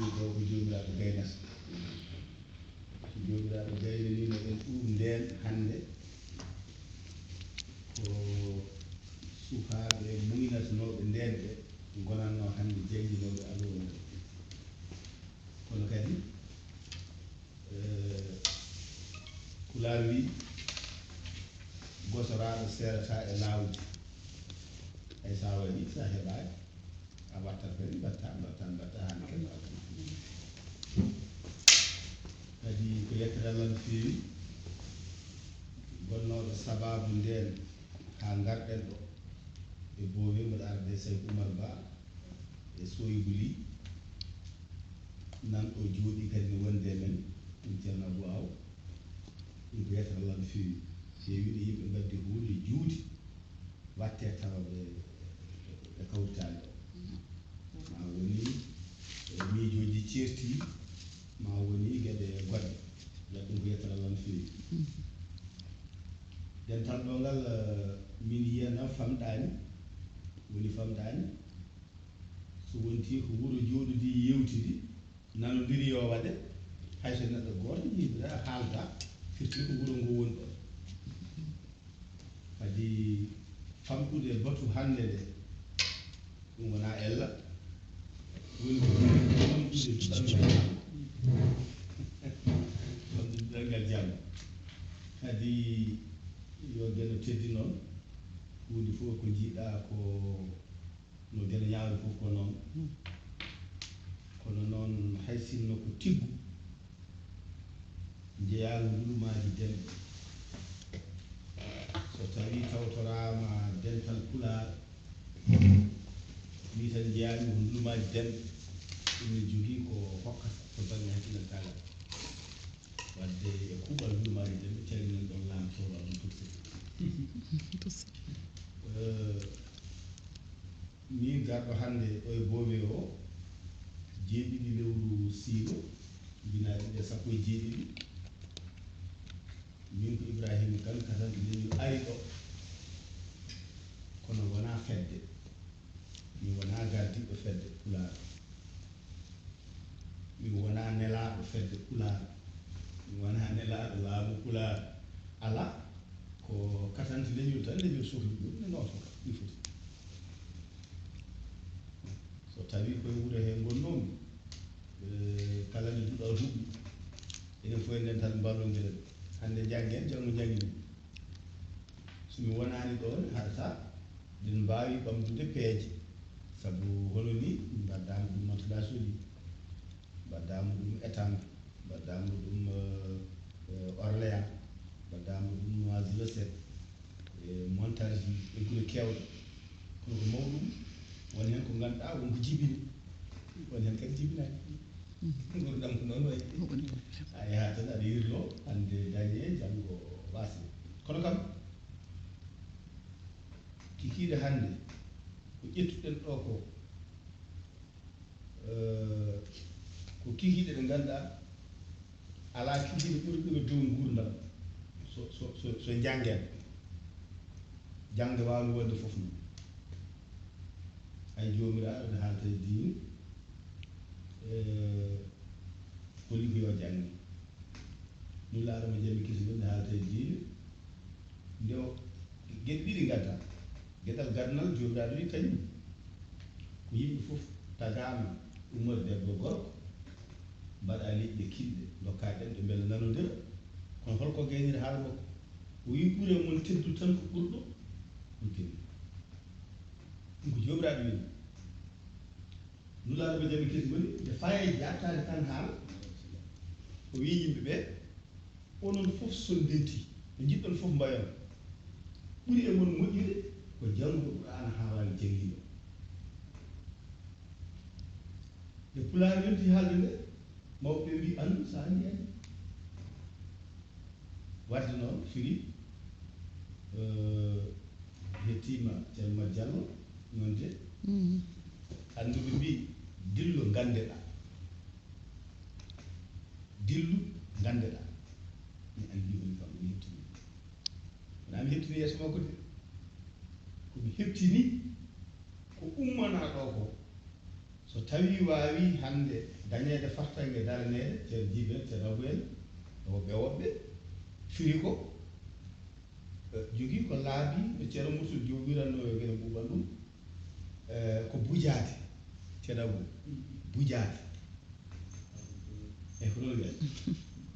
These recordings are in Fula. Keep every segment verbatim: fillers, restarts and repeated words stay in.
Ɗo ko joomiraaɗo gaynata. So joomiraaɗo gaynaniino en ɗum ndeen hannde, ko sukaaɓe muynatnooɓe ndeen ɓe ngonatnoo hannde jannginooɓe alluwa. Kono kadi, eh, Pulaar wi, gosoraaɗo seerata e laawdi. Hay so a waɗi, so a heɓaani, a wattat kadi, mbatta, mbatta, mbatta, haa nde keɓaa. Kadi ko yettere Allah no feewi, gonnooɗo sabaabu ndeen haa ngarɗen ɗo e Boowe, mboɗo arde Sayku Umar Ba e Soybu Li, nan ɗo jooɗii kadi no wonde e men, ɗum Ceerno Abuu Aw. Ɗum ko yettere Allah no feewi. Feewi no yimɓe mbaɗde huunde juuti, watte tawa ɓe, ɓe kawritaani ɗo. Ma woni, e, miijooji ceerti, ma woni geɗe goɗɗe. Waɗi ɗum ko yettere Allah no feewi. Dental ɗo ngal, eh, min yiyana famɗaani, woni famɗaani. So wonti ko wuro jooɗodi yewtidi, nanondiri yo waɗe, hay so neɗɗo gooto yiidira haalda, firti ko wuro ngo woni ɗo. Kadi famɗude batu hannde nde, ɗum wonaa ella. Woni ko famɗude duɗal ngal, famɗude duɗal ngal jam. Kadi yo Geno teddi noon, huunde fof ko njiɗɗaa ko no Geno ñaawri fof ko noon. Kono noon, hay sinno ko tiggu, njeyaango ndulumaaji demɓe, so tawii tawtoraama dental Pulaar, mi tan njeyaango ko ndulumaaji demɓe, ɗum ne jogii ko hokkata to bannge hakkilantaagal. Wadde e kuuɓal ndulumaaji demɓe, calminen ɗoon laamtooɗo Abdou Toussaint. Eh, Min garɗo hannde ɗo e Boowe o, jeeɗiɗi lewru Siilo, ujunaaje ɗiɗi e sappo e jeeɗiɗi. Min ko Ibrahima Kan, Katan Leñol ari ɗo, kono wonaa fedde. Mi wonaa gardiiɗo fedde Pulaar. Mi wonaa nelaaɗo fedde Pulaar. Mi wonaa nelaaɗo laamu Pulaar. Alaa, ko katante leñol tan, leñol sohli ɗum, ne nootoo ɗi foti. So tawii koye wuro hee ngonnoomi, eh, kala nde duɗal huɓɓi, enen fof en dental mballondiren. Hannde njanngen, janngo njannginen. So mi wonaani ɗoon, haɗata min mbaawi ɓamtude peeje. Sabu hono ni, mbaɗdaama ɗum Mantoula Soli, mbaɗdaama ɗum Étang, mbaɗdaama ɗum, eh, eh, Orléans, mbaɗdaama ɗum Noisy-le-Sec, e Montargis, e gure keewɗe. Kono ko mawɗum, won heen ko ngannduɗaa, won ko jibini, won heen kadi jibinaani. Nguurndam ko noon wayi. A yaha tan aɗa yirlo, hannde dañe, janngo waase. Kono kam, kikiiɗe hannde, ko ƴettuɗen ɗo ko, eh, ko kikiiɗe ɗe ngannduɗaa, alaa kikiiɗe ɓurɗe ɓe dow nguurndam. So, so, so, so njanngen, jannde waawno wonde fof noon. Hay Joomiraaɗo ne haalta e diine, eh, holi ko yo jannge. Nulaaɗo mo jamii kesi men ne haalta e diine. Nde o, geɗe ɗiɗi ngadda. Geɗal gadanal Joomiraaɗo wi kañum. Ko yimɓe fof tagaama ummorde debbo e gorko, mbaɗa leƴƴi e kinɗe, ndokka ɗemɗe mbele nanondira. Kono holko gayniri haala makko? O wi ɓure mon teddu tan ko ɓurɗo on teddu. Ɗum ko Joomiraaɗo wi. Nulaaɗo mo jamii kesi woni, nde faye jaataade tan haala, o wii yimɓe ɓe, onon fof so on ndenti, ɓe njiɗɗon fof mbayon. Ɓuri e mon moƴƴude ko janngude Qur'aana haa waawi janngindo. Nde Pulaar yonti haalde nde, mawɓe ɓe mbii, "Anndu so a anndi anndi." Wadde noon, firi, eh, hettiima Ceerno Mat Jallo, noon de. Mhm. Annduɓe mbii, "Dillu nganndeɗaa. Dillu nganndeɗaa." Mi anndi woni kam mi heɓtini. Wonaa mi heɓtini yeeso makko de. Ko mi heɓtini ko ummanaa ɗo ko. So tawii waawii hannde dañeede fartaŋŋe daraneede, Ceerno Jibi en, Ceerno Abu en, e woɓɓe e woɓɓe, firi ko, eh, jogii ko laabi no Ceerno Mursul Joob wiratnoo e geno ɓuuɓal ɗum, eh, ko bujaade, Ceerno Abu, bujaade. E ko ɗon wiyata.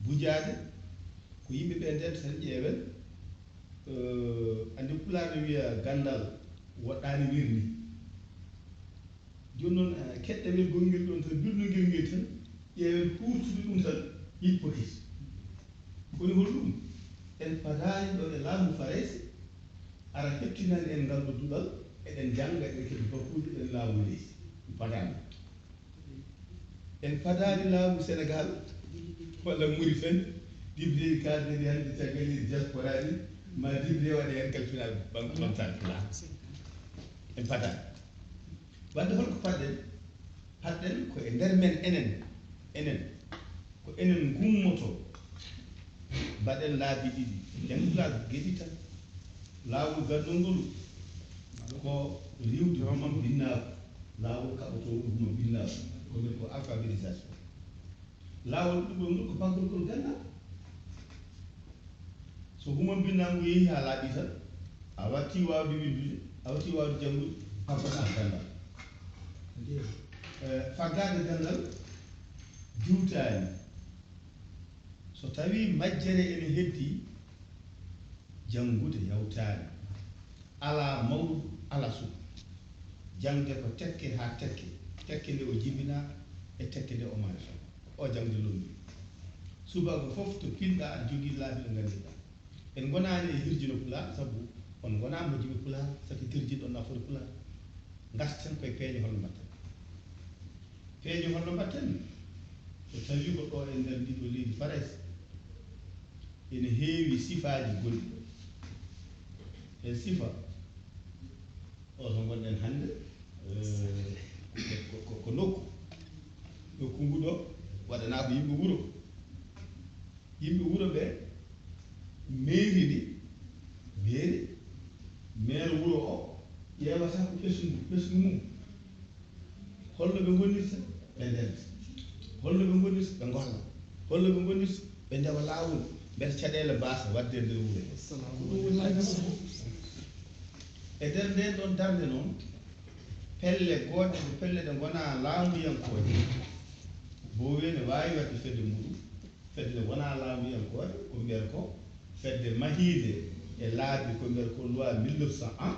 Bujaade, ko yimɓe ɓe nden tan ƴeewen, eh, anndi Pulaar no wiya ganndal woɗɗaani wirni. Jooni noon, eh, keɗɗa ngel gongel ɗon tan, birnongel ngel tan, ƴeewen huurtude ɗum tan, yippokes. Koni hol ɗum? En padaani ɗo e laamu Farayse, ara heɓtinani en ngal ɗo duɗal, eɗen jannga, eɗen keɓi bakkuuji, eɗen laamu leydi. Ɗum padaani. En padaani laamu Senegaal, walla Muritani, député kaalden hannde caggal leydi diaspora ɗi, ma député waɗe heen kalfinal ɓam-, ɓamtaani Pulaar. En padaani. Wadde holko paɗɗen? Paɗɗen ko e nder men enen, enen, ko enen ngummoto, mbaɗen laabi ɗiɗi. Nden Pulaar geɗi tan. Laawol ganndol ngol ko riiwde huma binnaagu. Laawol kaɓotoo ngol huma binnaagu. Ko ɓe ko alphabétisation. Laawol ɗiɗaɓol ngol ko baggorgol ganndal. So humam binnaagu yehi haa laaɓi tan, a wattii waawde winndude, a wattii waawde janngude, a fotaani ganndal. Eh, faggaade ganndal juutaani. So tawii majjere ene heddii, janngude yawtaani. Alaa mawɗo, alaa suka. Jaŋde ko tekke haa tekke, tekke nde o jibinaa e tekke nde o maayata. O jaŋde lombi. Subaka fof to pinɗaa aɗa jogii laabi ɗo nganndirɗaa. En ngonaani e hirjino Pulaar, sabu on ngonaa moƴƴuɓe Pulaar, sabu hirjinɗon nafoore Pulaar. Ngarten koye peeje holno mbaɗten. Peeje holno mbaɗten? So tawii ko ɗo e nder ndii ɗo leydi Farayse, ene heewi sifaaji gonɗi ɗo. Heen sifa, o to ngonɗen hannde, eh, ko, ko, ko nokku. Nokku ngu ɗo waɗanaa ko yimɓe wuro. Yimɓe wuro ɓe, meeri ndi, meeri, meer wuro o ƴeewata ko ɓesngu, ɓesngu mum. Holno ɓe ngonirta? Ɓe ndenta. Holno ɓe ngonirta? Ɓe ngolla. Holno ɓe ngonirta? Ɓe ndewa laawol. Mbele caɗeele mbaasa waɗde e nder wuro he. Ko ɗum woni laawol. E nder ndeen ɗoon darnde noon, pelle gooɗe, ko pelle ɗe ngonaa laamuyankooje, Boowe ne waawi waɗde fedde muɗum, fedde nde wonaa laamuyankoore, ko mbiyata ko fedde mahiinde e laabi, ko mbiyata ko loi mille neuf cent un.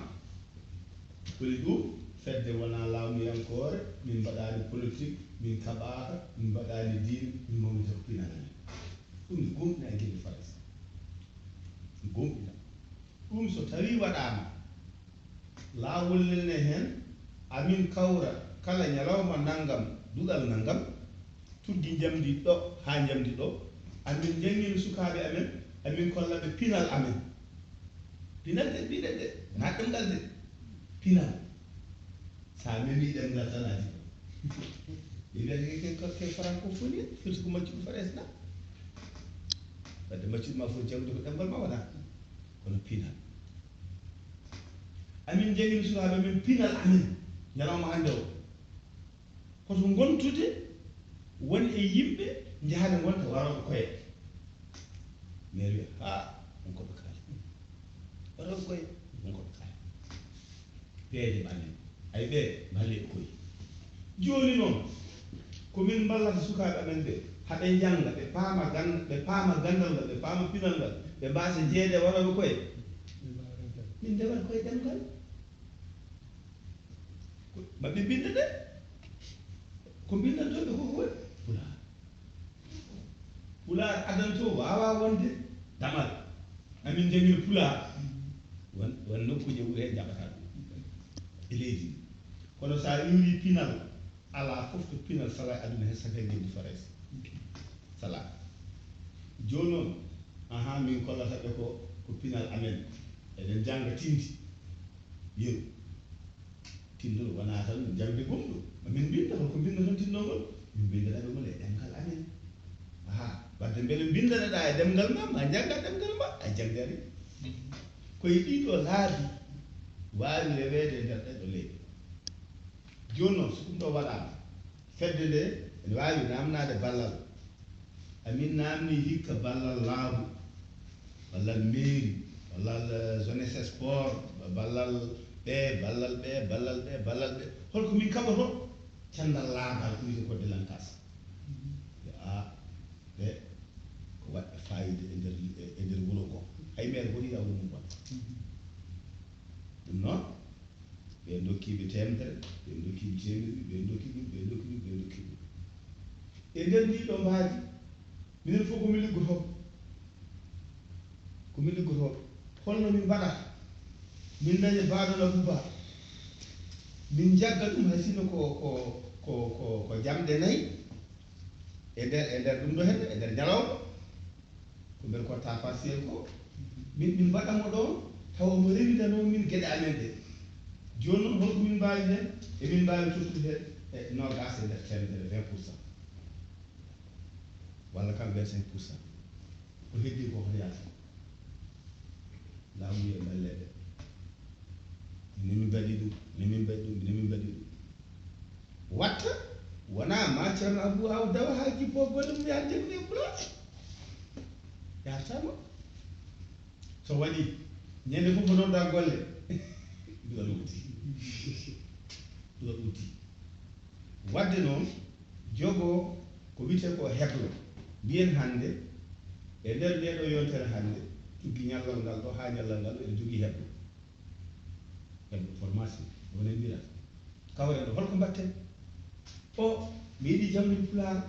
Koni ɗum, fedde wonaa laamuyankoore, min mbaɗaani politique, min kaɓaaka, min mbaɗaani diine, min mawnita ko pinal amen. Ɗum ne gomɗina e gelle Farayse. Gomɗina. Ɗum so tawii waɗaama, laawol nel ne heen, amin kawra kala ñalawma nanngam, duɗal nanngam, tuggi njamndi ɗo haa njamndi ɗo, amin njanngina sukaaɓe amen, amin kolla ɓe pinal amen. Pinal de mbiɗen de, wonaa ɗemngal de, pinal. So a memii ɗemngal tan a jiɗo. Ɓe mbiyata ke, ke, ke francophonie, firti ko maccuɗo Farayse na. Wadde maccuɗo ma fof janngude ko ɗemngal ma wonaa, kono pinal. Amin njanngina sukaaɓe men pinal amen, ñalawma hannde o. Hoto ngontude won e yimɓe njahata ngonta warooɓe koye. Meer wiya, "Haa, on ko ɓe kaali. Warooɓe koye, on ko ɓe kaali. Peeje ɓamen. Ay ɓe, mballe e koye." Jooni noon, ko min mballata sukaaɓe amen ɓe, haa ɓe njannga, ɓe paama gan-, ɓe paama ganndal ngal, ɓe paama pinal ngal, ɓe mbaasa jeyeede e warooɓe koye. Min ndewat koye ɗemngal. Maɓɓe mbinnda de. Ko mbinndanto ɓe ko woni Pulaar. Pulaar adanto waawaa wonde damal. Amin njanngi Pulaar. Won, won nokkuuje wuro heen njaɓataa ɗum. E leydi ndi. Kono so a iwri pinal, alaa fof to pinal salaa e aduna heen, saka e leydi Farayse. Salaa. Jooni noon, ahaa, min kollata ɓe ko, ko pinal amen. Eɗen njannga tinndi. Yeru. Tinndol wonaa tan jaŋde gomɗo. Min mbinnda, holko mbinndoton tinndol ngol? Min mbinndana ɓe ngol e ɗemngal amen. Aha, wadde mbele mbinndanaɗaa e ɗemngal ma, ma njannga ɗemngal ma, a janngani. Ko e ɗiɗo laabi waawi reweede e nder ɗeɗo leyɗe. Jooni noon, so ɗum ɗo waɗaama, Fedde nde ene waawi naamnaade ballal. Amin naamnii hikka ballal laamu, ballal mairie, ballal, eh, jeunesse et sport, ballal ɓe, ballal ɓe, ballal ɓe, ballal ɓe. Holko min kaɓotoo? Candal laagal ko wiyetee ko délinquance. A, ɓe ko waɗɓe faayiida e nder, e nder wuro ngoo. Hay maire woni yaw mum won. Ɗum noon, ɓe dokkiiɓe teemedere, ɓe dokkiiɓe teemedere, ɓe dokki ɗum, ɓe dokki ɗum, ɓe dokki ɗum. E nder ndii ɗoo mbaadi, minen fof ko min liggotoo. Ko min liggotoo. Holno min mbaɗata? Min ndaña baaɗo Abou Ba. Min njagga ɗum hay sinno ko, ko, ko, ko, ko jamɗe nayi e nder, e nder ɗum ɗo henne, e nder ñalawma. Ko mbel ko tafa sel ko. Min, min mbaɗa mo ɗoon, tawa omo rewindanoo min geɗe amen ɗe. Jooni noon, holko min mbaawi heen? Emin mbaawi tottude heen e noogaas e nder teemedere, vingt pour cent. Walla kam vingt-cinq pour cent. Ko heddi ko hoto yaata. Laamu yo mbelleede. Minen min mbaɗi ɗum, minen min mbaɗi ɗum, minen min mbaɗi ɗum. Watta, wonaa ma Ceerno Abou Aw dawa haa jippoo golle mum, yaha jaggude e pulaar. Yaartaa noon. So waɗii, ñande fof ko noon ɗaa golle. Duwal uddi. Duwal uddi. Waɗde noon, jogoo ko wiyetee ko heblo. Mbiyen hannde, e nder ndee ɗoo yontere hannde, tuggi ñallal ngal ɗoo haa ñallal ngal ɗoo, ene jogii heblo. Heblo formation, wonanndira. Kawren ɗo, holko mbaɗten? O, mi yiɗi janngude pulaar,